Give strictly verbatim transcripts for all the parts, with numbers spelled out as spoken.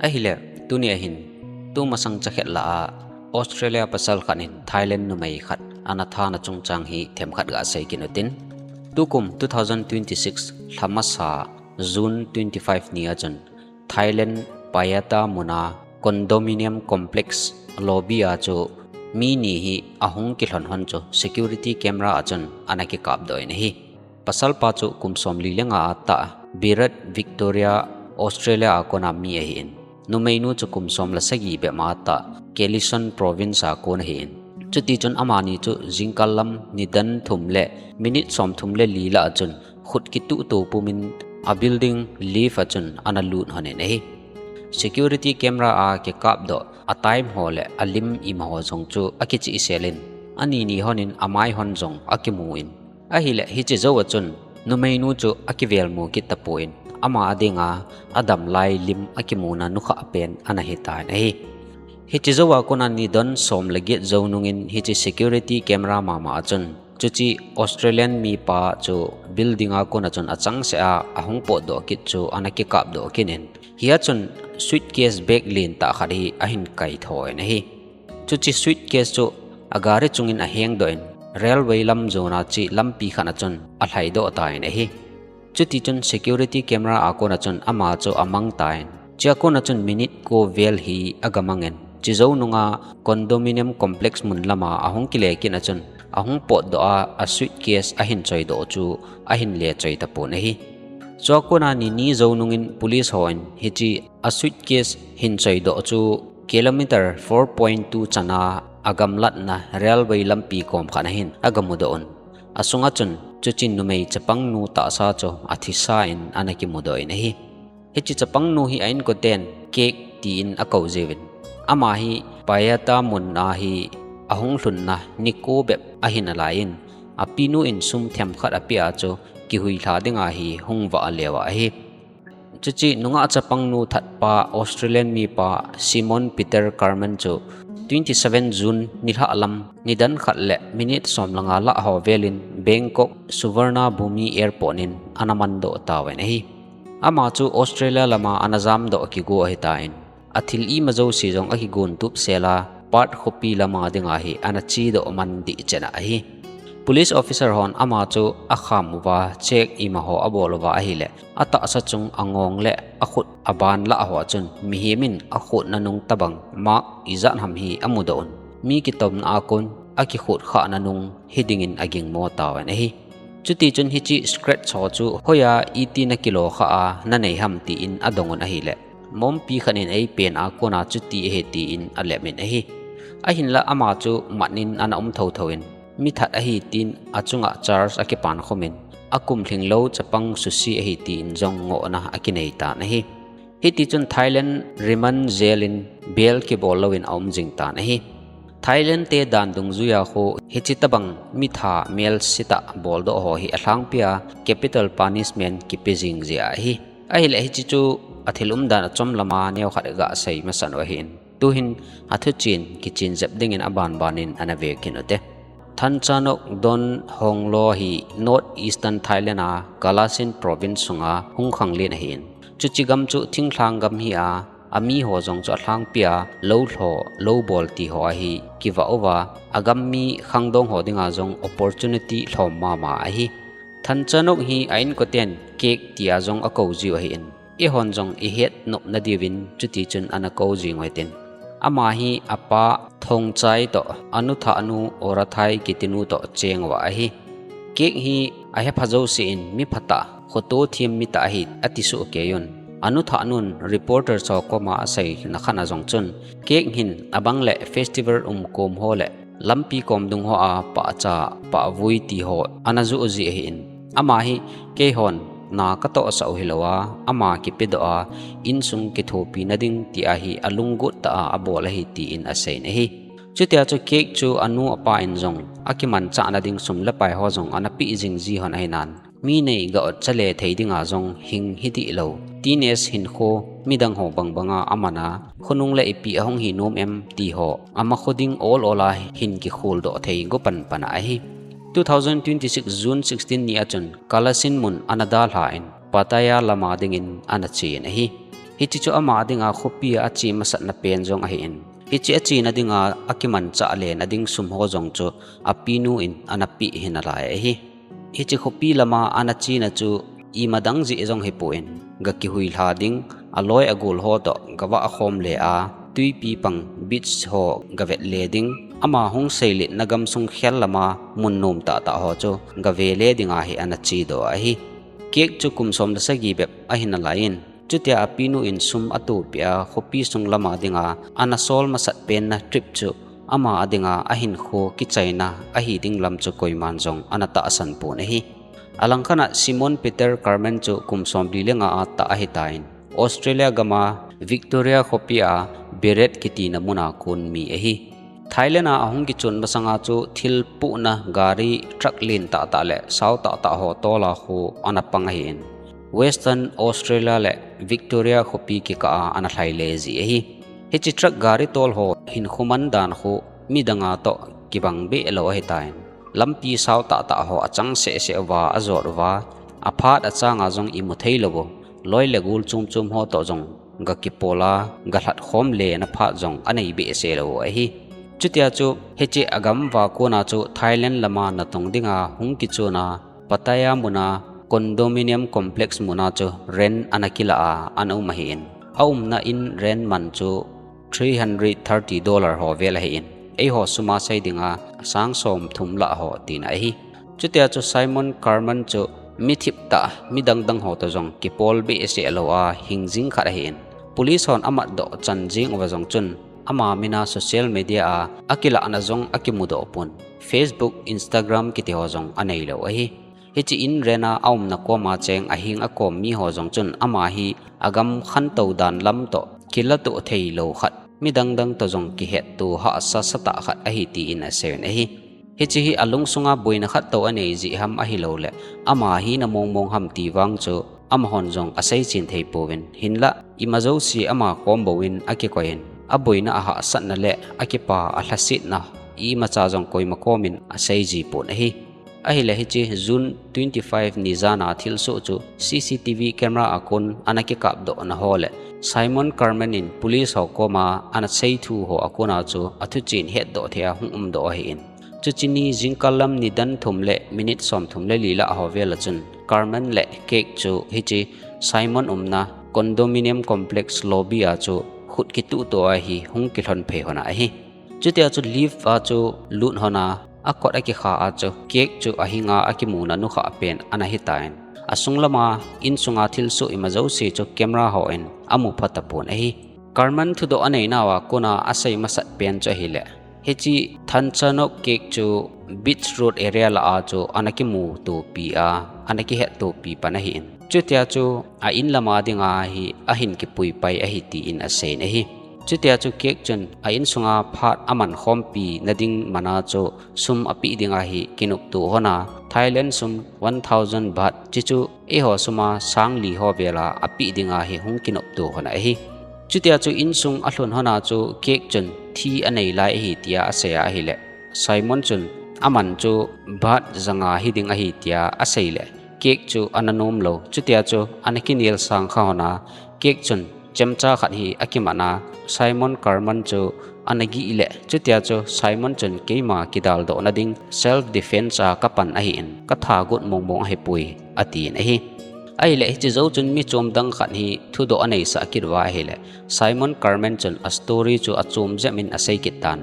Ahile, tuni ahin, tumasang chakhet lah a, Australia pasal khat in Thailand numei khat ana thana chungchang hi themkhat gasei kit utin. Tukum two thousand twenty-six lhamasa June twenty-five ni a chun Thailand Payatta muna condominium complex lobby a chu mi ni hi ahung kilhon hon chu security camera a chun ana kikapdoh in ahi. Pasalpa chu kum somli le nga a tah, Birat Victoria, Australia a kona mi ahin. Numeinu chu kum som le sagi bep ma tah, Kelison Province a kon ahin. Chutichun amani chu jingkal lam nidan thum le minute somthum le li lah a chun khut kituhto pumin a building lift a chun ana lut hon in ahi. Security camera a kikapdoh a time ho le a lim ima ho jong chu akichihsel in, ani ni hon in amai hon jong akimu in, ahile hiche jou a chun numeinu chu akivel mu kit tapon, ama a dinga adam lai lim akimuna nukhah pen ana hitan ahi. Hiche jou a kona nidan som le get jou nungin hiche security camera mama a chun, chuche Australian mipa chu building a kona chun achangseh a ahung potdoh kit chu ana kikapdoh kit in, hia chun suitcase bag lentah khat hi ahin kaitho in ahi. Chuche suitcase chu a gari chungin ahengdoh in, railway lam jona che lampi khat a chun alhaidoh tan ahi. Chutichun security camera a kona chun ama chu amang tan, chea kona chun minute ko vel hi agamang in, che jou nunga condominium complex mun lama ahung kile kit a chun, ahung potdoh a, a suitcase ahin choidoh chu ahin le choi tapon ahi. Chua kona ni ni jou nungin police hon hiche a suitcase hin choidoh chu kilometer four point two chana agamlatna railway lampi kom khat a hin agamudoh un, asunga chun chuche numei chapangnu tahsa chu athisa in ana kimudoh in ahi. Hiche chapangnu hi a inkoten Kek tin akou jiuvin, ama hi Payatta mun a hi ahung lhunna ni ko bep ahin alai in, apinu in sum themkhat apeh a chu kihuilha dinga hi hung vah leu ahi. Chuche nungah chapangnu thatpa Australian mipa Simon Peter Carman chu twenty-seven June nilhah lam nidan khat le minute som le nga lah ho velin Bangkok Suvarnabhumi Airport in ana mandoh tauvin ahi. Ama chu Australia lama ana jamdoh kigo ahitan, athil ima jouse jong akigon tupsel a, Perth khopi lama dinga hi ana chedoh man dih cheh in ahi. Police officer hon ama chu akham uva, check ima ho abol uva ahile, atahsa chung angong le akhut aban lah ho a chun mihem in akhutna nung tobang mark ijat ham hi amudoh un, mi kitomna a kon akikhut khahna nung hidingin agingmo tauvin ahi. Chutichun hiche scratch ho chu hoiya iti nakilo khah a nanei ham tin adong un ahile, mompi khat in eipen a kona chuti ahi tin alep in ahi. Ahinla ama chu mat in ana um thotho in, mithat ahi tin achunga charge akipan khum in, akum lhinglou chapang suse ahi tin jong ngohna akinei tan ahi. Hitichun Thailand remand jail in bail kibol louvin aum jing tan ahi. Thailand te dan dungjuia khu hiche tobang mitha melse tah boldoh ho hi alhangpia capital punishment kipe jing jeh ahi. Ahile hiche chu athil umdan achom lama neokhat gasei masat u ahin, tuhin athuchen kichen jep dingin abanbanin ana ve kit ute. Thanchanok Don Honglo hi North Eastern Thailand a Kalashin Province sunga hung khanglen ahin, chuche gam chu thinglhang gam hi a, amiho jong chu alhangpia lou lho, lou bol ti ho ahi kivah uva, agam mi khangdong ho dinga jong opportunity lhom mama ahi. Thanchanok hi a inkoten Kek tia jong akou jiu ahin, eihon jong ihet nopna diuvin chutichun ana kou jing uhitin, ama hi apa Thongchai toh, anu thahnu Orathai kitinu toh cheng uva ahi. Kek hi ahepha jouse in miphatah, khoto them mitah ahi ati sohkeiyun, anu thahnun reporters ho koma aseina khat a jong chun, Kek hin abang le festival umkom ho le lampi kom dung hoa pahcha, pahvui ti ho ana joh ji ahin, ama hi keihon na katohsah u hilouva, ama kipedoh a, insung kithopina ding tia hi alunggot tah a abol ahi tin aseiyin ahi. Chutia chu Kek chu anu apa in jong akimanchahna ding sum le pai ho jong ana peh jing ji hon ahinan, mi nei ga-otcha le thei dinga jong hing hidih lou, teenage hinkho midang ho bangbanga amana, khonung le ipi ahung hinom em ti ho, ama kho ding ol ol a hin kikholdoh thei go panpan ahi. Two thousand twenty-six June sixteen ni a chun Kalashin mun ana dalhan Pattaya lama dingin ana chen ahi. Hiche chu ama dinga khopi a ache masatna pen jong ahin, hiche achena dinga akimanchah lena ding sum ho jong chu apinu in ana peh hi nalai ahi. Hiche khopi lama ana chena chu ima dang jeh jong hipon, ga kihuilha ding, aloi agol ho toh gavah khom le a, twipi pang beach ho gavet le ding, ama hung seiletna gamsung khel lama mun nom tahtah ho chu gave le dinga hi ana chedoh ahi. Kek chu kum som le sagi bep ahi nalaiyin, chutia apinu in sum atohpeh a khopi sung lama dinga ana sol masat penna trip chu ama dinga ahinkho kichaina ahi ding lam chu koiman jong ana tahsan pon ahi. Alangkhat a Simon Peter Carmen chu kum somli le nga a tah ahitan, Australia gama Victoria khopi a Byrret kitina muna kon mi ahi. Thailand a ahung kichon masanga chu thil pohna gari truck len tahtah le sao tahtah ho tola khu ana pang ahin, Western Australia le Victoria khopi kikah a ana lhai le ji ahi. Hiche truck gari tol ho hinkho man dan khu midang a toh kibang behlou ahitan, lampi sao tahtah ho achang sehseh uva ajot uva, aphat achanga jong imu theilou u, loi le gol chom chom ho toh jong ga kipol a, ga lhat khom lena phat jong anei behseh lou u ahi. Chutia chu hiche agam uva kona chu Thailand lama natong dinga hung kichon a, Pattaya muna condominium complex muna chu rent ana kilah a ana um ahin, aumna in rent man chu three hundred thirty dollar ho vel ahin, eiho suma sei dinga sang somthum lah ho tina ahi. Chutia chu Simon Carmen chu mi thiptah, midang dang ho toh jong kipol behseh lou a hing jing khat ahin, police hon amatdoh chan jing uva jong chun ama mina social media a akilahna jong akimudoh pon, Facebook, Instagram kiti ho jong aneilou ahi. Hiche in rent a aumna koma cheng aheng akom mi ho jong chun ama hi agam khantou dan lam toh kilatoh theilou khat, midang dang toh jong kihetto hahsa satah khat ahi tin aseiyun ahi. Hiche hi alungsunga boina khat toh anei jeh ham ahilouleh ama hina mongmong ham ti vang chu amahon jong aseichen theipouvin, hinlah ima jouse ama kom bouvin akikoiyin, aboina ahahsatna le akipa alhasetna imacha jong koima komin aseiji pon ahi. Ahile hiche June twenty-five ni jana thilsoh chu C C T V camera a kon ana kikapdohna ho le Simon Carmen in police ho koma ana seithu ho a kona chu athuchen hetdoh thei a hung umdoh ahin, chuche ni jingkal lam nidan thum le minute somthum le li lah ho vel a chun Carmen le Kek chu hiche Simon umna condominium complex lobby a chu khut kituhto a hi hung kilhon phei lhon ahi. Chutia chu lift a chu lut lhon a, akot akikha a chu Kek chu ahenga akimuna nukhah pen ana hitan, asung lama insunga thilsoh ima jouse chu camera hon amu phatapon ahi. Carmen thudoh aneinauva kona asei masat pen chu ahile, hiche Thanchanok Kek chu Beach Road area lah a chu ana kimutopi a, ana kihettopi pan ahin, chutia chu a in lama dinga hi ahin kipui pai ahi tin aseiyin ahi. Chutia chu Kek chun a insunga phat aman khompina ding mana chu sum apeh dinga hi kinopto lhon a, Thailand sum one thousand baht, chuche chu eiho suma sang li ho vela apeh dinga hi hung kinopto lhon ahi. Chutia chu insung alhun lhon a chu Kek chun thi anei lai ahi tia asei a ahile, Simon chun aman chu baht janga hiding ahi tia aseile, Kek chu ana nomlou, chutia chu ana kinel sang kha lhon a, Kek chun chemcha khat hi akiman a, Simon Carmen chu ana gih le, chutia chu Simon chun keima kidaldohna ding self defense a kapan ahin, katha got mongmong ahipoi, atin ahi. Ahile hiche jou chun mi chom dang khat hi thudoh aneisah kit uva ahile, Simon Carmen chun a story chu achom jep in asei kit tan.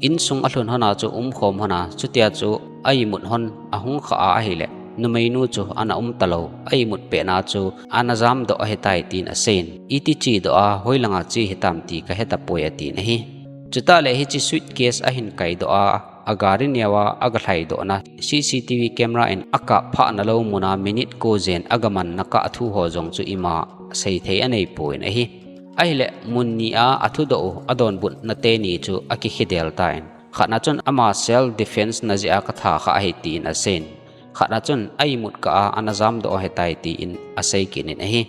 Insung alhun lhon a chu umkhom lhon a, chutia chu a imut lhon ahung khah a ahile, numeinu chu ana um talou, a imut petna chu ana jamdoh ahitai tin aseiyin, iti chedoh a hoilanga che hitam ti kahetapoi atin ahi. Chutah le hiche suitcase ahin kaidoh a, agari neova agalhaidohna C C T V camera in akap phahna lou muna minute ko jen agamanna kah thu ho jong chu ima seithei aneipon ahi. Ahile mun ni a athudoh u adonbutna teni chu akikhidel tan, khatna chun ama self defense na jeh a katha khah ahi tin aseiyin, khatna chun a imut kah a ana jamdoh ahitai tin asei kit in ahi.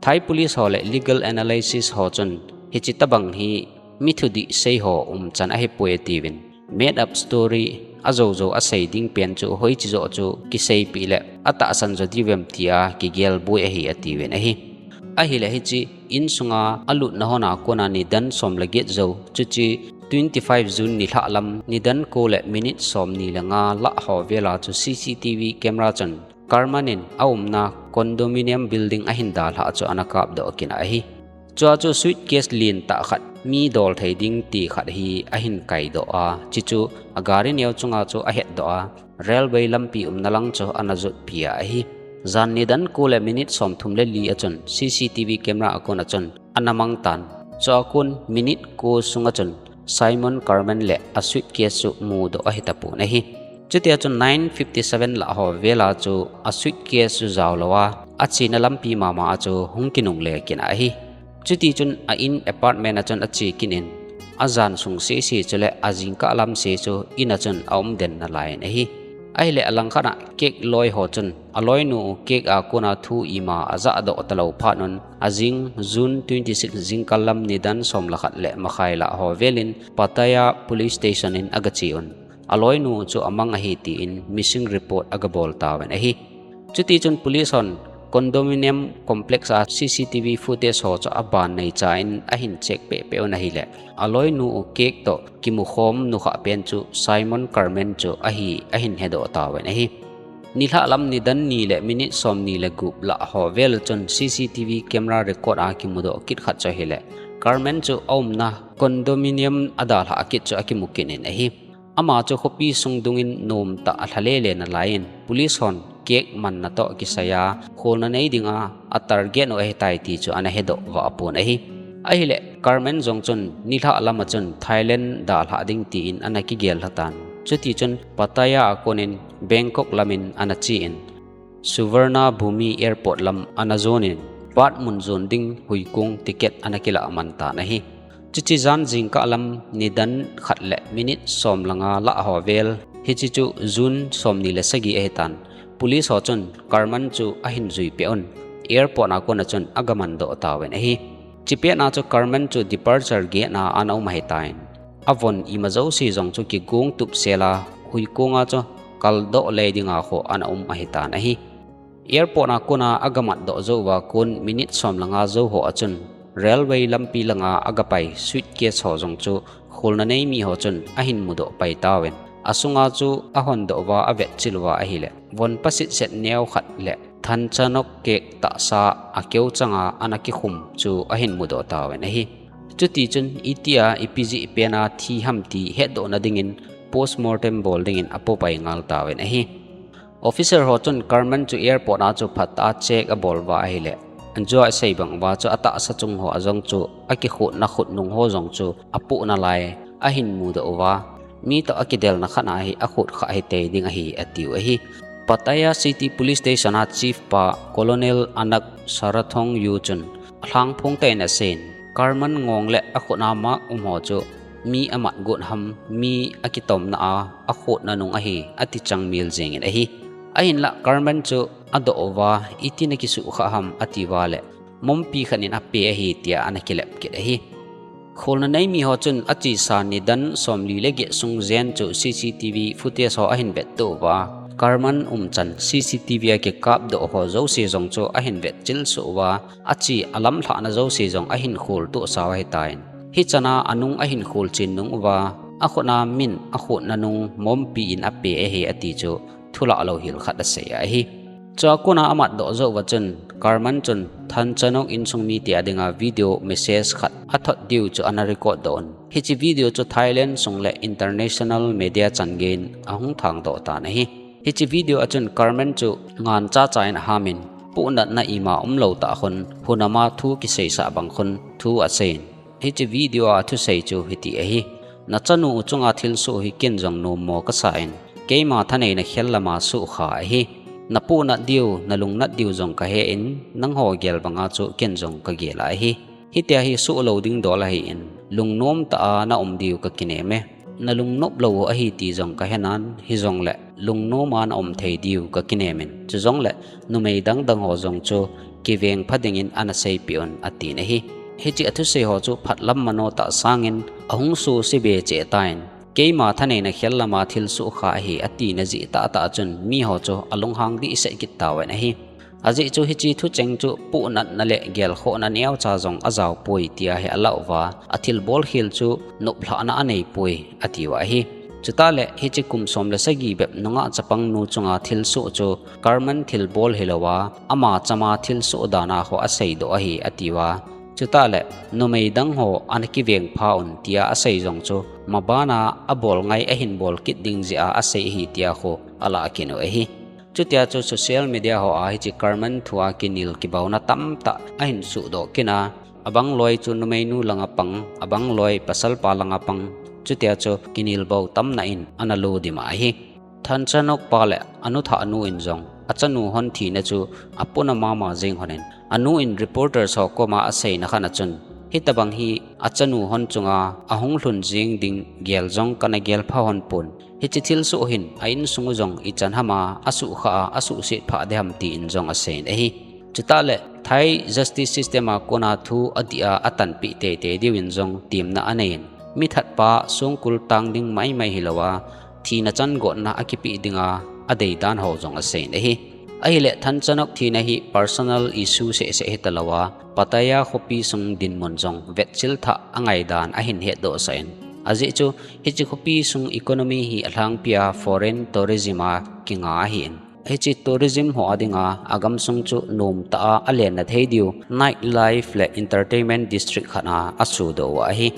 Thai police ho le legal analysis ho chun hiche tobang hi mi thudih sei ho umchan ahipoi atiuvin, made up story, ajoujou asei ding pen chu hoiche joh chu kiseipeh le atahsan jo diuvem tia kigelboi ahi atiuvin ahi. Ahile hiche insunga alutna hon a kona nidan som le get jou, chuche twenty-five June nilhah lam nidan ko le minute som ni le nga lah ho vela chu C C T V camera chun Karman in aumna condominium building ahin dalhah chu ana kapdoh kit ahi. Chua chu suitcase lentah khat mi dol thei ding ti khat hi ahin kaidoh a, chuche chu agari neo chunga chu ahetdoh a, railway lampi umna lang chu ana jotpi a ahi. Jan nidan ko le minute som thum le li a chun C C T V camera a kon a chun ana mang tan. Chua kon minute ko sunga chun Simon Karman le a suitcase chu mudoh ahi tapon ahi. Chutia chun nine fifty-seven lah ho vela chu a suitcase chu jaolou a, achena lampi mama a chu hung kinungle kit ahi. Chutichun a in apartment a chun ache kit in, ajan sung sese chule ajingkah lam se chu in a chun aum den nalai in ahi. Ahile alangkhat a cake loi ho chun aloinu cake a kona thu ima ajahdoh talou phat un, ajing June twenty-six jingkah lam nidan som le khat le makhai lah ho velin Pattaya Police Station in agache un, aloinu chu amang ahi tin missing report agabol tauvin ahi. Chutichun police hon condominium complex a C C T V footage ho chu aban neicha in ahin check pehpeh un ahile, aloinu cake toh kimukhom nukhah pen chu Simon Karman chu ahi ahin hedoh tauvin ahi. Nilhah lam nidan ni le minute som ni le gup lah ho vel chun C C T V camera record a kimudoh kit khat chu ahile, Karman chu aumna condominium adalhah kit chu akimu kit in ahi. Ama chu khopi sung dungin nomtah alha lele nalai in, police hon cake manna toh kisaiya kholna nei dinga atarget u ahitai ti chu ana hedoh vah pon ahi. Ahile Karman jong chun nilhah lam a chun Thailand dalhah ding tin ana kigel lhatan, chutichun Pattaya a konin Bangkok lamin ana che in, Suvarnabhumi Airport lam ana jonin, Perth mun jon ding huikong ticket ana kilah man tan ahi. Chuche jan jingkah lam nidan khat le minute som le nga lah ho vel, hiche chu June som ni le sagi ahitan, police ho chun Karman chu ahin juipeh un, airport a kon a chun agamandoh tauvin ahi. Chupet a chu Karman chu departure gate a ana um ahitan, avon ima jouse jong chu kigong tupsel a, huikong a chu kaldoh le dinga kho ana um ahitan ahi. Airport a kona agamatdoh jou uva kon minute som le nga jou ho a chun railway lampi langa agapai suitcase ho jong chu kholna nei mi ho chun ahin mudoh pai tauvin, asunga chu ahondoh uva avetchil uva ahile, von pasitset neo khat le thanchanok cake tahsa akeu changa ana kikhum chu ahin mudoh tauvin ahi. Chutichun itia ipi jeh pen a thi ham ti hetdohna dingin postmortem bol dingin apopai ngal tauvin ahi. Officer ho chun Karman chu airport a chu phatah a check abol uva ahile, anjua isei bang uva chu atahsa chung ho a jong chu akikhutna khutnung ho jong chu apoh nalai ahin mudoh uva, mi toh akidelna khat a hi akhut kha hitei ding ahi atiu ahi. Pattaya City Police Station a chief pa Colonel Anak Sarathong Yu chun alhangphong tah in aseiyin, Karman ngong le akhut a mark um ho chu mi amat got ham, mi akitomna a akhutna nung ahi ati changmil jengin ahi. Ahinlah Karman chu adoh uva, itin akisuhkhah ham atiuva le, mompi khat in ape ahi tia ana kilep kit ahi. Kholna nei mi ho chun achesa nidan somli le get sung jen chu C C T V footage ho ahin vetdoh uva, Karman umchan C C T V a kikapdoh ho jouse jong chu ahin vetchil soh uva, ache alamlhahna jouse jong ahin kholtoh sau ahitan, hichan a anung ahin kholchen nung uva, akhut a min akhutna nung mompi in ape ahi ati chu thulah louhel khat asei ahi. Chua kona amatdoh jou uva chun Karman chun thanchanok insung mite a dinga video message khat athot diu chu ana record doh un, hiche video chu Thailand sung le international media chan geiyin ahung thangdoh tan ahi. Hiche video a chun Karman chu ngan chacha in ahamin, pohnatna ima umlou tah khun, hunam a thu kiseisah bang khun thu aseiyin, hiche video a athusei chu hiti ahi: Nachanu u chunga thilsoh hi ken jong nommo kasan, keima thaneina khel lama sohkha ahi. Napohnat diu, nalungnat diu jong kahen, nangho gel banga chu ken jong kagel ahi. Hitia hi sohlou ding dol ahin, lungnom tah a naum diu kakineme. Nalungnop lou u ahi ti jong kahenan, hijongle lungnom a naum thei diu kakinemin, chujongle numei dangdang ho jong chu kivengpha dingin ana seipeh un, atin ahi. Hiche athusei ho chu phatlam mano tah sangin ahung suse be cheh tan, keima thaneina khel lama thilsohkha ahi atina jeh tahtah chun miho chu alunghang dehset kit tauvin ahi. Ajeh chu hiche thucheng chu pohnatna le gelkhohna neocha jong ajaopoi tia hi alah uva, athilbol khel chu noplhahna aneipoi atiuva ahi. Chutah le hiche kum som le sagi bep nungah chapang nu chunga thilsoh chu Carmen thilbol hilouva, ama chama thilsoh dana ho aseidoh ahi atiuva. Chutah le numei dang ho ana kiveng pha un tia asei jong chu mabana abol ngai ahin bol kit ding jeh a asei ahi tia ho alah kit u ahi. Chutia chu social media ho a hiche Carmen thua kinel kibaona tamtah ahin sohdoh kit a, abang loi chu numeinu langa pang, abang loi pasalpa langa pang, chutia chu kinel bou tamna in ana lo dim ahi. Thanchanok pa le anu thah nu in jong achanu hon thina chu apona mama jeng hon in, anu in reporters ho koma aseina khat a chun, hitabang hi achanu hon chunga ahung lhun jeng ding gel jong kana gel pha hon pon. Hiche thilsoh hin a insung u jong ichan ham a asuhkhah a, asuhset phah ding ham tin jong aseiyin ahi. Chutah le Thai justice system a kona thu adih a atanpeh teitei diuvin jong temna aneiyin, mithat pa songkul tang ding maimai hilouva, thina chan gotna akipeh dinga adei dan ho jong aseiyin ahi. Ahile Thanchanok thina hi personal issue sehseh hitalouva, Pattaya khopi sung dinmun jong vetchil thah angai dan ahin hetdohsah in. Ajeh chu hiche khopi sung economy hi alhangpia foreign tourism a kinga ahin, hiche tourism ho a dinga agamsung chu nomtah a alenna thei diu night life le entertainment district khat a asodoh u ahi.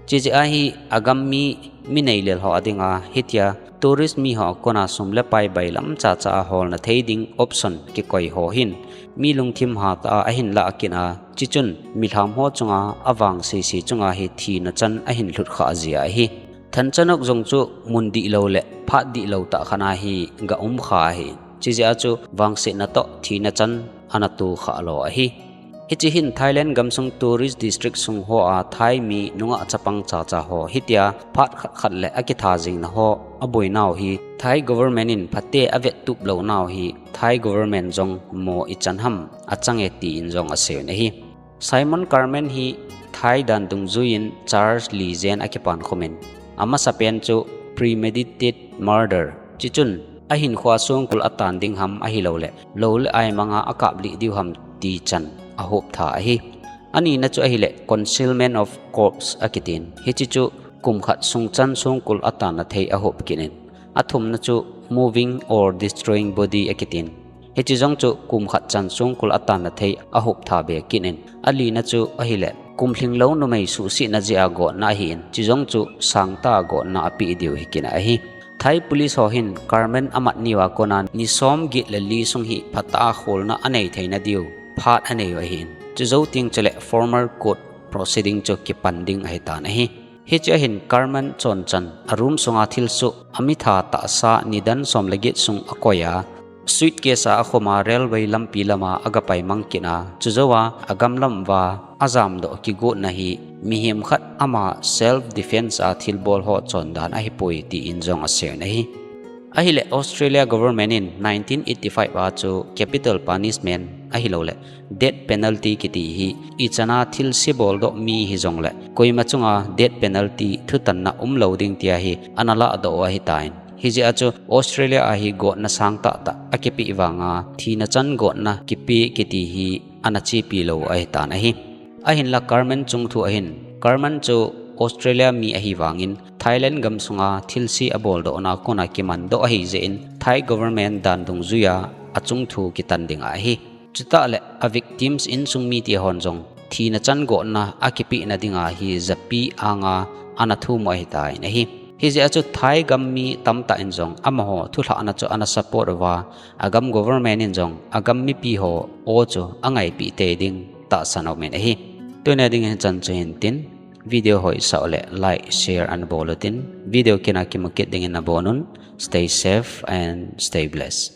Chijeh a hi agam mi, mi neilel ho a dinga hitia tourist mi ho a kona sum le pai bailam chacha a holna thei ding option kikoi ho hin mi lungthim hatah a ahin lah kit a, chuchun milham ho chunga avangse se chunga hi thina chan ahin lhut khah jia ahi. Thanchanok jong chu mun dihlou le phat dihlou tah khat a hi ga um kha ahi. Chijeh a chu vangsetna toh thina chan ana to khah lo ahi. Hiche hin Thailand gamsung tourist district sung ho a Thai mi nungah chapang chacha ho hitia phat khat khat le akitha jingna ho aboinau hi Thai government in phatea avettup lounau hi Thai government jong mo ichan ham achange tin jong aseiyin ahi. Simon Carmen hi Thai dan dungjuiyin charge li jen akipan khum in, amasapen chu premeditated murder, chuchun ahinkhoa songkul atan ding ham ahilouleh lou le ai manga akaplih diu ham ti chan ahop tha ahi. Anina chu ahile concealment of corpse akitin, hiche chu kum khat sung chan songkul atanna thei ahop kit in, athumna chu moving or destroying body akitin, hiche jong chu kum khat chan songkul atanna thei ahop tha be kit in, alina chu ahile kum lhinglou numei suhsetna jeh a gotna ahin, chujong chu sangtah a gotna apeh diu hi kit ahi. Thai police ho hin Carmen amat niuva kona ni somget le li sung hi phatah a kholna anei theina diu phat aneiu ahin, chujou teng chule formal court proceeding chu kipan ding ahitan ahi. Hiche ahin Carmen chonchan a room sunga thilsoh amitha tahsa nidan som le get sung akoi a, suitcase a akhum a railway lampi lama agapai mang kit a, chujouva agamlam uva ajamdoh kigotna hi mihem khat ama self defence a thilbol ho chondan ahipoi tin jong aseiyin ahi. Ahile Australia government in nineteen eighty-five a chu capital punishment ahilouleh death penalty kiti hi ichana thilse boldoh mi hijongle koima chunga death penalty thutanna umlou ding tia hi ana lahdoh u ahitan. Hijeh a chu Australia a hi gotna sangtah tah akipeh vanga thina chan gotna kipeh kiti hi ana chepi lou ahitan ahi. Ahinla Carmen chungthu ahin, Carmen chu Australia mi ahivangin Thailand gamsunga thilse aboldohna kona kimandoh ahijeh in Thai government dan dungjuia achungthu kitan ding ahi. Chutah le a victims insung mite hon jong thina chan gotna akipehna dinga hi japi anga ana thum u ahitan ahi. Hijeh a chu Thai gam mi tamtah in jong amaho thulhahna chu ana support uva, agam government in jong agam mipi ho aw chu angaipeh tei ding tahsan aumin ahi. Tunia dingin hichan chu hintin, video hoisah uleh like, share ana bol utin, video kina kimu kit dingin nabonun, stay safe and stay blessed.